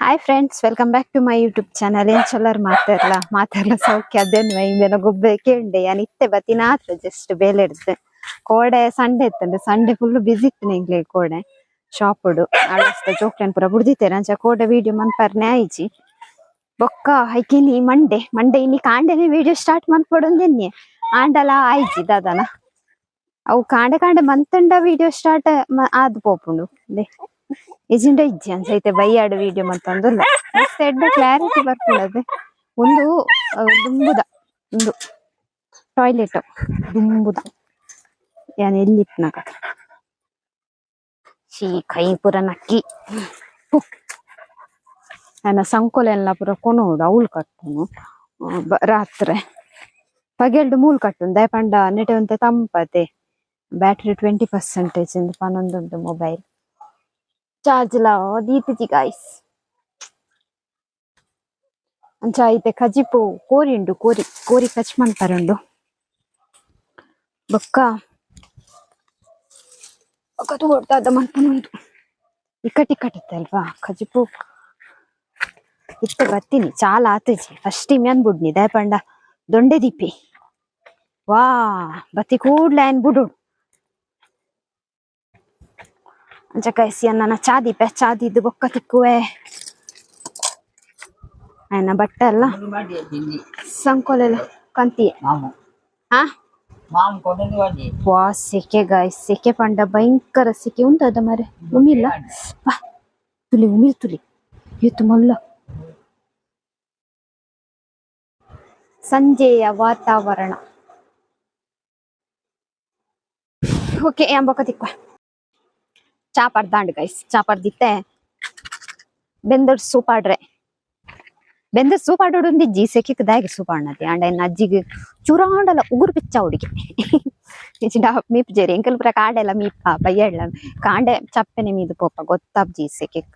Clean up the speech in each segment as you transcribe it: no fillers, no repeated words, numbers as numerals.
Hi friends, welcome back to my YouTube channel. ಏನ್ ಮಾತಾಡ್ಲ ಮಾತಾಡ್ಲ ಸೌಖ್ಯ ಅದೇನ್ ಇಂಬೇನ ಗೊಬ್ಬೆ ಕೇಂಡೆ ಯಾನ್ ಇತ್ತೆ ಬತ್ತಿನಾತ್ರ ಜಸ್ಟ್ ಬೇಲೆ ಇಡ್ದೆ ಕೋಡೆ ಸಂಡೆ ಇತ್ತಂಡೆ Sunday full busy ಇತ್ತು ಎಂಕ್ಲೆ ಕೋಡೆ ಶಾಪುಡು ಅಳಸ್ತ ಜೋಕ್ಲೆನ್ ಪೂರ ಬುಡ್ದಿತ್ತೇನೆ ಅಂಚ ಕೋಡೆ ವಿಡಿಯೋ ಮನ್ಪರ್ನೆ ಆಯ್ಜಿ ಬೊಕ್ಕ ಐಕಿನಿ ಮಂಡೆ ಮಂಡೆ ಇನಿ ಕಾಂಡೆನೆ ವಿಡಿಯೋ ಸ್ಟಾರ್ಟ್ ಮನ್ಪೊಡೊಂದೆನ್ನಿ ಆಂಡಲ ಆಯ್ಜಿ ದಾದನ ಅವು ಕಾಂಡೆ ಕಾಂಡೆ ಮಂತಂಡ ವಿಡಿಯೋ ಸ್ಟಾರ್ಟ್ ಆದ್ ಪೋಪುಂಡು ಇಜಿಂಡ ಇಜ್ಜಿ ಅಂಚ ಐತೆ ಬೈಯಾಡು ವಿಡಿಯೋ ಮಂತೊಂದುಲ್ಲ ಮಸ್ತ್ ಎಡ್ಡೆ ಕ್ಲಾರಿಟಿ ಬರ್ಪುಂಡದೆ ಒಂದು ದುಂಬುದ ಒಂದು ಟಾಯ್ಲೆಟ್ ದುಂಬುದ ಯಾನ್ ಎಲ್ಲಿ ಇಪ್ಪುನಗ ಶೀ ಕೈ ಪೂರ ನಕ್ಕಿ ಆನ ಸಂಕೊಲೆಲ್ಲ ಪೂರ ಕೊನೊಡು ಅವ್ಲು ಕಟ್ಟುನು ರಾತ್ರೆ ಪಗೆಲ್ಡ್ ಮೂಲು ಕಟ್ಟುನು ದಾಯೆ ಪಂಡ ನೆಟೆ ಒಂತೆ ತಂಪತೆ. ಬ್ಯಾಟ್ರಿ 20% ಇಂದು ಪನೊಂದುಂಡು. ಮೊಬೈಲ್ ಚಾರ್ಜ್ ಲ ದೀತಿಜಿ ಗಾಯ್ಸ್. ಅಂಚ ಐತೆ ಕಜಿಪು ಕೋರಿ ಉಂಡು, ಕೋರಿ ಕೋರಿ ಕಚ್ ಮನ್ಪರುಂಡು. ಬೊಕ್ಕ ಬೊಕ್ಕ ತೂವೊಡು ಮನ್ಪುನುಂಡು. ಇಕ್ಕಟ್ ಇಕ್ಕಟ್ ಇತ್ತೆ ಅಲ್ವಾ ಕಜಿಪು. ಇತ್ತೆ ಬತ್ತೀನಿ ಚಾಲ ಆತುಜಿ. ಫಸ್ಟ್ ಇಮ್ಯಾನ್ ಬುಡ್ನಿ ದಾಯೆ ಪಂಡ ದೊಂಡೆ ದೀಪಿ ವಾ ಬತ್ತಿ ಕೂಡ್ಲೆ ಆಯ್ನ್ ಬುಡೋಡು. ಅಂಚ ಗೈಸ್, ನನ್ನ ಚಾ ದೀಪೆ, ಚಾ ದೀದ್ ಬೊಕ್ಕ ತಿಕ್ಕುವೆ. ಆಯ್ನ ಬಟ್ಟೆ ಎಲ್ಲ ಸಂಕೋಲೆಲ್ಲ ಕಂತಿ. ಹಾ ವಾ, ಸೆಕೆ ಗಾಯ್ಸ್, ಸೆಕೆ ಪಂಡ ಭಯಂಕರ ಸೆಕೆ ಉಂಟದ ಮರೆ. ಉಮಿಲ್ಲ ಬಾ ತುಲಿ, ಉಮಿಲ್ ತುಲಿ ಏತು ಮಲ್ಲ. ಸಂಜೆಯ ವಾತಾವರಣ. ಓಕೆ, ಬೊಕ್ಕ ತಿಕ್ಕುವ. ಚಾ ಪಡ್ದಾಂಡ್ ಗೈಸ್, ಚಾ ಪಡ್ದಿತ್ತೆ. ಬೆಂದಡ್ ಸೂಪಾಡ್ರೆ ಬೆಂದ ಸೂಪಾಡೋಡೊಂದಿಜ್ಜಿ. ಸೆಕೆಕ್ ದಾಯೆ ಸೂಪಾಡ್ನತೆ ಆಂಡ ಎನ್ನ ಅಜ್ಜಿಗ್ ಚೂರಾಂಡಲ ಉಗುರು ಬೆಚ್ಚ ಹುಡುಗೆ ಇಜಿಂಡ ಮೀಪ್ ಜೇರಿ. ಎಂಕಲ್ ಪೂರ ಕಾಂಡೆಲ ಮೀಪ ಬಯ್ಯಡ್ಲ ಕಾಂಡೆ ಚಪ್ಪೆನೆ ಮೀದು ಪೋಪ ಗೊತ್ತಾಪ್ಜಿ ಸೆಕೆಕ್.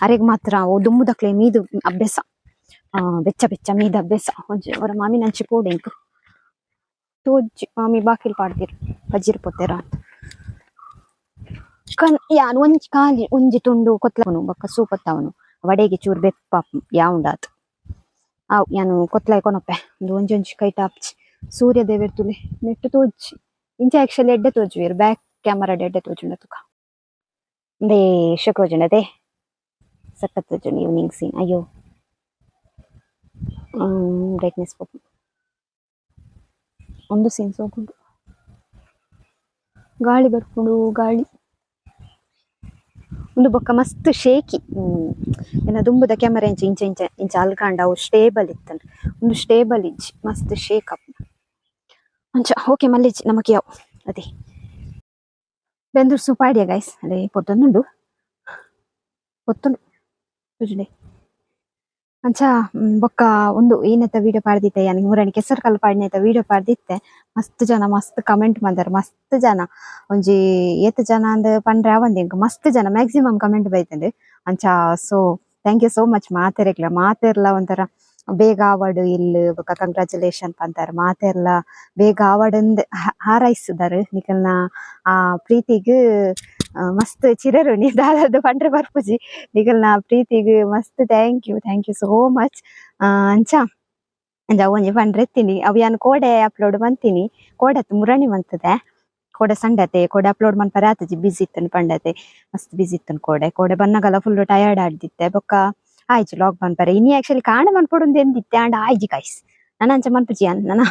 ಅರೆಗ್ ಮಾತ್ರ ಓ ದುಂಬುದಕ್ಲೆ ಮೀದು ಅಭ್ಯಾಸ, ಬೆಚ್ಚ ಬೆಚ್ಚ ಮೀದ ಅಭ್ಯಾಸ. ಒಂಜಿ ಅವರ ಮಾಮಿನಂಚಿ ಪೋಡು ಎಂಕ್ ತೋಜ್ಜಿ. ಮಾಮಿ ಬಾಕಿಲ್ ಪಾಡ್ದಿರು ಪಜಿರ್ ಪೋತೆರ ಅಂತ ಕನ್. ಯಾನ್ ಒಂಜಿ ಖಾಲಿ ಒಂಜಿ ತುಂಡು ಕೊತ್ಲವನು ಬೊಕ್ಕ ಸೂಪತ್ತವನು ವಡೆಗೆ ಚೂರು ಬೆಪ್ಪ ಯಾವುಂಡಾತ್ ಆವ್. ಯಾನು ಕೊತ್ಲಾಯ್ ಕೊನೊಪೆ. ಒಂದು ಒಂಜಿ ಒಂಜಿ ಕೈಟ್ ಆಪ್ಚಿ. ಸೂರ್ಯ ದೇವೆರ್ ತುಲೆ ನೆಟ್ಟು ತೋಜ್ಜಿ. ಇಂಚ ಆಕ್ಚುಲಿ ಎಡ್ಡೆ ತೋಜುವೆರ್, ಬ್ಯಾಕ್ ಕ್ಯಾಮರಾ ಎಡ್ಡೆ ತೋಜುಂಡ ತುಕ. ಉಂದೇ ತೋಜುಂಡತೆ, ಸಖತ್ ತೋಜುಂಡು ಈವ್ನಿಂಗ್ ಸೀನ್. ಅಯ್ಯೋ, ಬ್ರೈಟ್ನೆಸ್ ಪೋಪುಂಡು. ಒಂದು ಸೀನ್ ಸೋಕುಂಡು. ಗಾಳಿ ಬರ್ಪುಂಡು ಗಾಳಿ. ಒಂದು ಬೊಕ್ಕ ಮಸ್ತ್ ಶೇಕಿ. ಎನ್ನ ದುಂಬುದ ಕ್ಯಾಮರಾ ಇಂಚ ಇಂಚ ಇಂಚ ಇಂಚ ಅಲ್ಕಾಂಡ ಅವು ಸ್ಟೇಬಲ್ ಇತ್ತಂಡ್. ಒಂದು ಸ್ಟೇಬಲ್ ಇಜ್ಜಿ, ಮಸ್ತ್ ಶೇಕ್ ಅಪ್ ಅಂಚ. ಓಕೆ, ಮಲ್ಲಿಜಿ ನಮಕ್ ಯಾವ್ ಅದೇ ಬೆಂದೂರು ಸೂಪಾಡಿಯ ಗೈಸ್. ಅದೇ ಪೊತ್ತೊಂದುಂಡು, ಪೊತ್ತುಂಡು ತೋಜುಂಡೆ ಅಂಚ. ಬೊಕ್ಕ ಒಂದು ಏನತ್ತ ವಿಡಿಯೋ ಪಾಡ್ದಿತ್ತೆ ಯಾನ್ ಮುರಣಿ ಕೆಸರು ಕಲ್ಲು ಪಾಡ್ನೆತ ವಿಡಿಯೋ ಪಾಡ್ದಿತ್ತೆ. ಮಸ್ತ್ ಜನ ಮಸ್ತ್ ಕಮೆಂಟ್ ಮಂದರ್. ಮಸ್ತ್ ಜನ, ಒಂಜಿ ಏತ್ ಜನ ಅಂದ್ ಪಂಡ್ರೆ ಆವಂದ್ ಎಂಕ್. ಮಸ್ತ್ ಜನ ಮ್ಯಾಕ್ಸಿಮಮ್ ಕಮೆಂಟ್ ಬೈತಂಡ್ ಅಂಚ. So thank you so much ಮಾತೆರೆಗ್ಲ. ಮಾತೆರ್ಲ ಒಂಥರ ಬೇಗ ಆವಡ್ ಇಲ್ಲ್ ಬೊಕ್ಕ ಕಂಗ್ರಾಚುಲೇಷನ್ ಪಂತಾರ್. ಮಾತೆರ್ಲ ಬೇಗ ಆವಡಂದ್ ಹಾರೈಸಿದಾರ್. ನಿಕಲ್ನ ಆ ಪ್ರೀತಿಗ್ ಮಸ್ತ್ ಚಿರಋಣಿ. ದಾದಾದ ಪಂಡ್ರೆ ಬರ್ಪುಜಿ. ನಿಕಲ್ನ ಪ್ರೀತಿಗ್ ಮಸ್ತ್ thank you, thank you so much. ಅಂಚ ಅಂಚ ಒಂಜಿ ಪಂಡ್ರೆ ಇತ್ತೀನಿ. ಅವು ಯಾನ್ ಕೋಡೆ ಅಪ್ಲೋಡ್ ಮಂತೀನಿ. ಕೋಡೆ ಮುರಣಿ ಮಂತದೆ. ಕೋಡೆ ಸಂಡತೆ ಕೋಡೆ ಅಪ್ಲೋಡ್ ಮನ್ಪರೆ ಆತುಜಿ. ಬಿಸಿ ಇತ್ತನ್ ಪಂಡತೆ, ಮಸ್ತ್ ಬಿಸಿ ಇತ್ತನ್ ಕೋಡೆ. ಕೋಡೆ ಬನ್ನಗಲ ಫುಲ್ ಟಯರ್ಡ್ ಆಡ್ದಿತ್ತೆ. ಬೊಕ್ಕ ಆಯ್ಜಿ ಲಾಗ್ ಮನ್ಪರೆ. ಇನಿ ಆಕ್ಚುಲಿ ಕಾಂಡೆ ಮನ್ಪೊಡುಂದು ಎಂದಿತ್ತೆ, ಆಂಡ ಆಯ್ಜಿ ಗೈಸ್. ನನ ಅಂಚ ಮನ್ಪುಜಿ ಯಾನ್. ನನ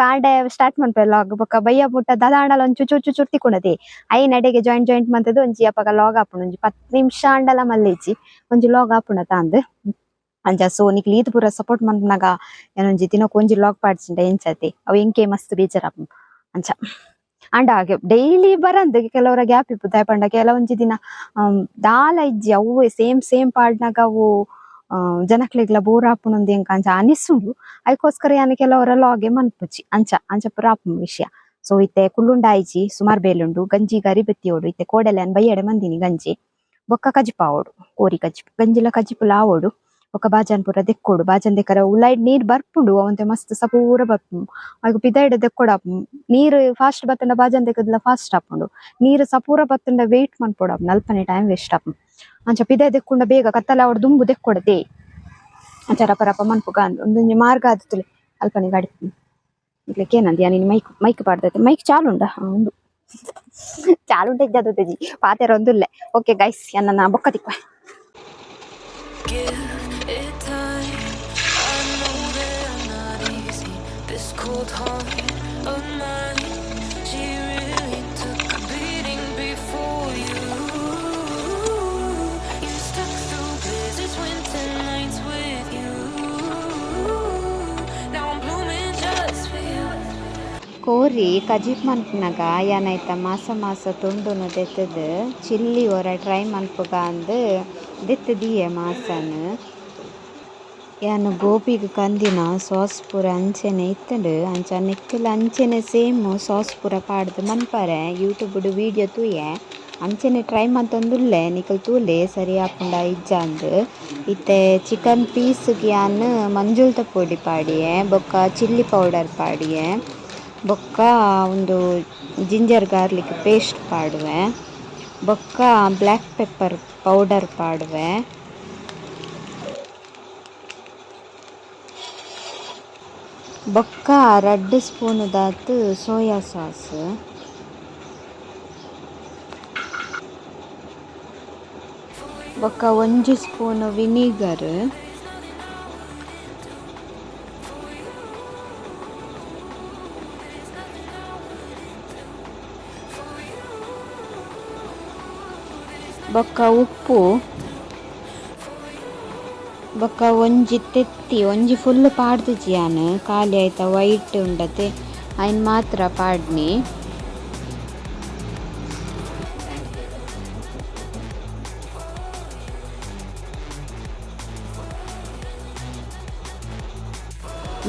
ಕಾಂಡೆ ಸ್ಟಾರ್ಟ್ ಮನ್ಪೆ ಲಾಗ್, ಬೊಕ್ಕ ಬಯ್ಯ ಮುಟ್ಟ ದಾದಾಂಡಲ ಒಂಚೂರು ಚೂರು ಚೂರು ಚೂರು ತಿಕ್ಕುಂಡತೆ. ಐನ್ ಅಡೆಗೆ ಜಾಯಿಂಟ್ ಜಾಯಿಂಟ್ ಮಂತುದು ಒಂಜಿ ಅಪಗ ಲಾಗ್ ಆಪುಂಡು. ಒಂಜಿ 10 ನಿಮಿಷ ಆಂಡಲ ಮಲ್ಲೆಜ್ಜಿ, ಒಂಜಿ ಲಾಗ್ ಆಪುಂಡತ ಅಂದ್ ಅಂಚ. ಸೊ ನಿಕ್ಲ್ ಈತ್ ಪೂರ ಸಪೋರ್ಟ್ ಮನ್ಪುನಗ ಯಾನೊಂಜಿ ದಿನಕ್ ಒಂಜಿ ಲಾಗ್ ಪಾಡ್ಜಿಂಡ ಎಂಚತೆ? ಅವು ಎಂಕೆ ಮಸ್ತ್ ಬೇಜಾರ್ ಆಪುಂಡು ಅಂಚ. ಆಂಡ ಡೈಲಿ ಬರಂದ್, ಕೆಲವರ ಗ್ಯಾಪ್ ಇಪ್ಪು. ದಾಯೆ ಪಂಡ ಕೆಲವೊಂಜಿ ದಿನ ದಾಲ ಇಜ್ಜಿ, ಅವುವೆ ಸೇಮ್ ಸೇಮ್ ಪಾಡ್ನಗ ಅವು ಜನಕ್ಲೆಗ್ಲ ಬೋರ್ ಆಪುಂಡು ಎಂಕ್ ಅಂಚ ಅನಿಸುಂಡು. ಐಕೋಸ್ಕರ ಯಾನ್ ಕೆಲವರ ಲಾಗೆ ಮನ್ಪುಜಿ. ಅಂಚ ಅಂಚ ಪೂರ ಆಪುಂಡು ವಿಷಯ. ಸೊ ಇತ್ತೆ ಕುಲ್ಲುಂಡ ಆಯ್ಜಿ, ಸುಮಾರ್ ಬೇಲೆ ಉಂಡು. ಗಂಜಿ ಗರಿ ಬತ್ತಿಯೋಡು. ಇತ್ತೆ ಕೋಡೆಲ ಯಾನ್ ಬಯ್ಯಡೆ ಮಂದಿನಿ ಗಂಜಿ. ಬೊಕ್ಕ ಕಜಿಪು ಆವೊಡು, ಕೋರಿ ಕಜಿಪು, ಗಂಜಿಲ ಕಜಿಪುಲ ಆವೊಡು. ಬೊಕ್ಕ ಬಾಜನ್ ಪೂರ ದೆಕ್ಕೊಡು. ಬಾಜನ್ ದೆಕ್ಕರೆ ಉಲೈಡ್ ನೀರ್ ಬರ್ಪುಂಡು, ಅವಂತೆ ಮಸ್ತ್ ಸಪೂರ ಬರ್ಪುಂಡು. ಅಯ್ಕ್ ಪಿದಯ್ಡ್ ದೆಕ್ಕೊಡು ಆಪುಂಡು. ನೀರ್ ಫಾಸ್ಟ್ ಬತ್ತುಂಡ ಬಾಜನ್ ದೆಕ್ಕುದ್ಲ ಫಾಸ್ಟ್ ಆಪುಂಡು. ನೀರ್ ಸಪೂರ ಬತ್ತುಂಡ ವೇಟ್ ಮನ್ಪೊಡು ಆಪುಂಡು, ಅಲ್ಪನೆ ಟೈಮ್ ವೇಸ್ಟ್ ಆಪುಂಡು. ಅಂಚ ಪಿದಾಯಿ ದೆಕ್ಕುಂಡ ಬೇಗ ಕತ್ತಲ ಅವಡ್ ದುಂಬು ದೆಕ್ಕೊಡತೆ ಅಂಚ ರಪ ರಪ ಮನ್ಪುಗ ಅಂದ್ ಉಂದೊಂಜಿ ಮಾರ್ಗ ಆದಿತ್ತುಲೆ ಅಲ್ಪನೆ ಗಾಡಿ ನಿಕ್ಲೆ ಕೇನಂದ್ ಯಾನ್ ಇನಿ ಮೈಕ್ ಮೈಕ್ ಪಾಡ್ದತೆ ಮೈಕ್ ಚಾಲು ಉಂಡಾ ಹಾ ಉಂಡು ಚಾಲು ಉಂಡ ಇಜ್ಜ ಪಾತೆರ ಒಂದುಲ್ಲೆ. ಓಕೆ ಗೈಸ್, ಎನ್ನ ಬೊಕ್ಕ ತಿಕ್ಕುವೆ. Give it time. I know that I'm not easy. This cold heart of mine, she really took a beating before you. You stuck through blizzards, winter nights with you. Now I'm blooming just for you. ಕೋರಿ ಕಜಿಪ್ ಮನ್ಪುನಗ ಯಾನ್ ಐತ ಮಾಸ ಮಾಸ ತುಂಡುನು ದೆತ್ತುದು chilli ಒರ try ಮನ್ಪುಗ ಅಂದ್ ದೆತ್ತ್ ದೀಯೆ ಮಾಸನ್. ಯಾನ್ ಗೋಬಿಗ್ ಕಂದಿನ sauce ಪೂರ ಅಂಚನೆ ಇತ್ತುಂಡು, ಅಂಚ ನೆಕ್ಕುಲ ಅಂಚನೆ ಸೇಮ್ ಸಾಸ್ ಪೂರ ಪಾಡ್ದ್ ಮನ್ಪರೆ ಯೂಟ್ಯೂಬ್ ಡು ವೀಡಿಯೋ ತೂಯೆ ಅಂಚನೆ ಟ್ರೈ ಮಂತೊಂದುಲ್ಲೆ. ನಿಕುಲು ತೂಲೆ ಸರಿ ಆಪುಂಡ ಇಜ್ಜಾಂದ್. ಇತ್ತೆ ಚಿಕನ್ ಪೀಸ್ ಗ್ ಯಾನ್ ಮಂಜೊಲ್ದ ಪೊಡಿ ಪಾಡಿಯೆ ಬೊಕ್ಕ ಚಿಲ್ಲಿ ಪೌಡರ್ ಪಾಡಿಯೆ ಬೊಕ್ಕ ಉಂದು ಜಿಂಜರ್ ಗಾರ್ಲಿಕ್ ಪೇಸ್ಟ್ ಪಾಡುವೆ ಬೊಕ್ಕ ಬ್ಲ್ಯಾಕ್ ಪೆಪ್ಪರ್ ಪೌಡರ್ ಪಾಡುವೆ. ಬೊಕ್ಕ ರಡ್ಡ್ ಸ್ಪೂನ್ ದಾತ್ ಸೋಯಾ ಸಾಸ್. ಬೊಕ್ಕ ಒಂಜಿ ಸ್ಪೂನ್ ವಿನೆಗರ್. ಬೊಕ್ಕ ಉಪ್ಪು. ಬೊಕ್ಕ ಒಂಜಿ ತೆತ್ತಿ ಒಂಜಿ ಫುಲ್ಲ್ ಪಾಡ್ದಿಜಿ ಯಾನ್ ಖಾಲಿ ಐತ ವೈಟ್ ಉಂಡತೆ ಐನ್ ಮಾತ್ರ ಪಾಡ್ನಿ.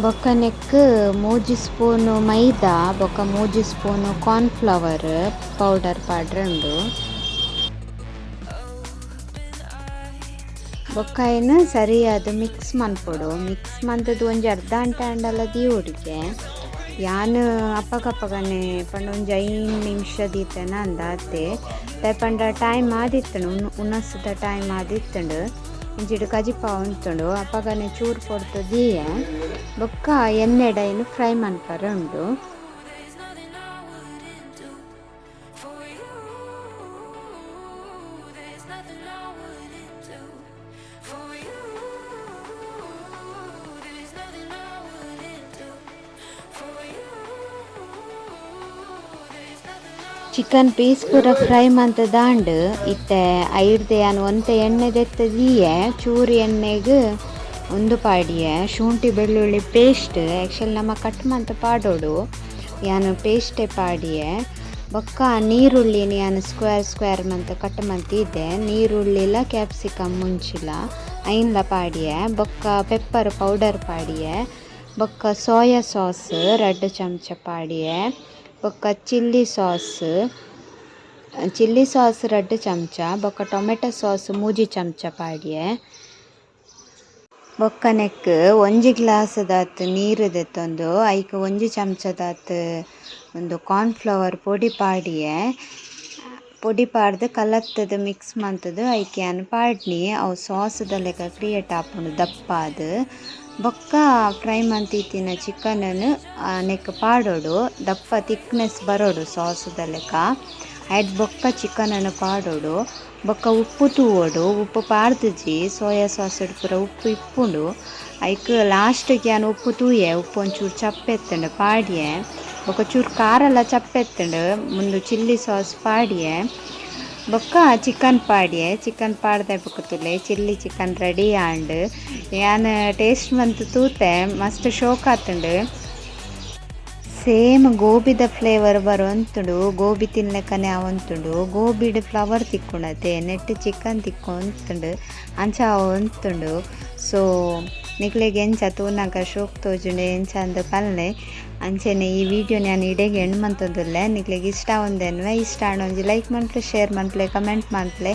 ಬೊಕ್ಕ ನೆಕ್ಕ್ ಮೂಜಿ ಸ್ಪೂನ್ ಮೈದಾ ಬೊಕ್ಕ ಮೂಜಿ ಸ್ಪೂನ್ ಕಾರ್ನ್ ಫ್ಲವರ್ ಪೌಡರ್ ಪಾಡ್ರೆ ಉಂಡು. ಬೊಕ್ಕ ಐನ್ ಸರಿಯಾದ್ ಮಿಕ್ಸ್ ಮನ್ಪೊಡು. ಮಿಕ್ಸ್ ಮಂತುದು ಒಂಜಿ ಅರ್ಧ ಗಂಟೆ ಆಂಡಲ ದೀವೊಡಿಗೆ. ಯಾನ್ ಅಪಗಪಗನೆ ಪಂಡ ಒಂಜಿ 5 ನಿಮಿಷ ದೀತೆನ ಅಂದ್ ಆತೆ. ದಾಯೆ ಪಂಡ ಟೈಮ್ ಆದಿತ್ತುಂಡು ಉನಸುದ ಟೈಮ್ ಆದಿತ್ತುಂಡು ಇಂಚಿಡ್ ಕಜಿಪ್ ಆವೊಂತುಂಡು ಅಪಗನೆ ಚೂರು ಪೊರ್ತು ದೀಯೆ ಬೊಕ್ಕ ಎಣ್ಣೆಡ್ ಐನ್ ಫ್ರೈ ಮನ್ಪರೆ ಉಂಡು. There's nothing I wouldn't do for you. There's nothing I wouldn't do for you. There's nothing I wouldn't do for you. There's nothing I chicken piece ಪೂರ ಫ್ರೈ ಮಂತುದಾಂಡ್. ಇತ್ತೆ ಐಡ್ದ್ ಯಾನ್ ಒಂತೆ ಎಣ್ಣೆ ದೆತ್ತ್ ದೀಯೆ. ಚೂರು ಎಣ್ಣೆಗ್ ಉಂದು ಪಾಡಿಯೆ ಶುಂಠಿ ಬೆಳ್ಳುಳ್ಳಿ ಪೇಸ್ಟ್. ಆಕ್ಚುಲಿ ನಮ ಕಟ್ ಮಂತ್ ಪಾಡೊಡು, ಯಾನ್ ಪೇಸ್ಟೇ ಪಾಡಿಯೆ. ಬೊಕ್ಕ ನೀರುಳ್ಳಿನ್ ಯಾನ್ ಸ್ಕ್ವೇರ್ ಸ್ಕ್ವೇರ್ ಮಂತ್ ಕಟ್ ಮಂತಿದ್ದೆ. ನೀರುಳ್ಳಿಲ ಕ್ಯಾಪ್ಸಿಕಮ್ ಮುಂಚಿಲ ಐನ್ಲ ಪಾಡಿಯೆ. ಬೊಕ್ಕ ಪೆಪ್ಪರ್ ಪೌಡರ್ ಪಾಡಿಯೆ. ಬೊಕ್ಕ ಸೋಯಾ ಸಾಸ್ 2 ಚಮಚ ಪಾಡಿಯೆ. ಬೊಕ್ಕ ಚಿಲ್ಲಿ ಸಾಸ್, ಚಿಲ್ಲಿ ಸಾಸ್ 2 ಚಮಚ ಬೊಕ್ಕ ಟೊಮೆಟೊ ಸಾಸ್ 3 ಚಮಚ ಪಾಡಿಯೆ. ಬೊಕ್ಕ ನೆಕ್ಕ್ ಒಂಜಿ ಗ್ಲಾಸ್ ದಾತ್ ನೀರ್ ದೆತ್ತೊಂದು ಐಕ್ ಒಂಜಿ ಚಮಚದಾತ್ ಉಂದು ಕಾರ್ನ್ ಫ್ಲವರ್ ಪೊಡಿ ಪಾಡಿಯೆ. ಪೊಡಿ ಪಾಡ್ದ್ ಕಲತ್ತುದು ಮಿಕ್ಸ್ ಮಂತುದು ಐಕ್ ಯಾನ್ ಪಾಡ್ನಿ. ಅವು ಸಾಸ್ ದ ಲೆಕ ಕ್ರಿಯೇಟ್ ಆಪುಂಡು ದಪ್ಪಾದ್. ಬೊಕ್ಕ ಫ್ರೈ ಮಂತಿತ್ತಿನ ಚಿಕನ್ ನು ನೆಕ್ಕ್ ಪಾಡೊಡು. ದಪ್ಪ ತಿಕ್ನೆಸ್ ಬರೊಡು ಸಾಸ್ ದ ಲೆಕ. ಐಟ್ ಬೊಕ್ಕ ಚಿಕನ್ ನು ಪಾಡೊಡು. ಬೊಕ್ಕ ಉಪ್ಪು ತೂವೊಡು. ಉಪ್ಪು ಪಾಡ್ದಿಜಿ, ಸೋಯಾ ಸಾಸ್ ಡ್ ಪೂರ ಉಪ್ಪು ಇಪ್ಪುಂಡು. ಐಕ್ ಲಾಸ್ಟ್ ಗ್ ಯಾನ್ ಉಪ್ಪು ತೂಯೆ, ಉಪ್ಪು ಒಂಚೂರು ಚಪ್ಪೆತ್ತುಂಡು ಪಾಡಿಯೆ. ಬೊಕ್ಕ ಚೂರು ಖಾರಲ ಚಪ್ಪೆತ್ತುಂಡು ಉಂದು ಚಿಲ್ಲಿ ಸಾಸ್ ಪಾಡಿಯೆ. ಬೊಕ್ಕ ಚಿಕನ್ ಪಾಡಿಯೆ. ಚಿಕನ್ ಪಾಡ್ದೆ ಬೊಕ್ಕ ತೂಲೆ ಚಿಲ್ಲಿ ಚಿಕನ್ ರೆಡಿ ಆಂಡ್. ಯಾನ್ ಟೇಸ್ಟ್ ಮಂತ್ ತೂತೆ, ಮಸ್ತ್ ಶೋಕ್ ಆತುಂಡು. ಸೇಮ್ ಗೋಬಿದ ಫ್ಲೇವರ್ ಬರೊಂತುಂಡು. ಗೋಬಿ ತಿನ್ಲೆಕನೆ ಆವೊಂತುಂಡು. ಗೋಬಿಡ್ ಫ್ಲವರ್ ತಿಕ್ಕುಂಡತೆ, ನೆಟ್ಟ್ ಚಿಕನ್ ತಿಕ್ಕೊಂತುಂಡು, ಅಂಚ ಆವೊಂತುಂಡು. ಸೋ ನಿಕ್ಲೆಗ್ ಎಂಚ ತೂನಗ ಶೋಕ್ ತೋಜುಂಡು ಎಂಚ ಅಂದ್ ಪನ್ಲೆ. ಅಂಚನೆ ಈ ವಿಡಿಯೋನ್ ಯಾನ್ ಇಡೆಗ್ ಎಂಡ್ ಮಂತೊಂದುಲ್ಲೆ. ನಿಕ್ಲೆಗ್ ಇಷ್ಟ ಆವೊಂದೆನ್ವೆ ಇಷ್ಟ ಆಂಡ ಒಂಜಿ ಲೈಕ್ ಮನ್ಪುಲೆ, ಶೇರ್ ಮನ್ಪುಲೆ, ಕಮೆಂಟ್ ಮನ್ಪುಲೆ.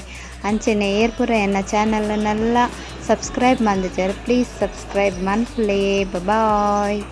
ಅಂಚನೆ ಏರ್ ಪೂರ ಎನ್ನ ಚಾನೆಲ್ ನೆಲ್ಲ ಸಬ್ಸ್ಕ್ರೈಬ್ ಮಂದಿಜರ್ ಪ್ಲೀಸ್ ಸಬ್ಸ್ಕ್ರೈಬ್ ಮನ್ಪುಲೆ. ಬಾಯ್.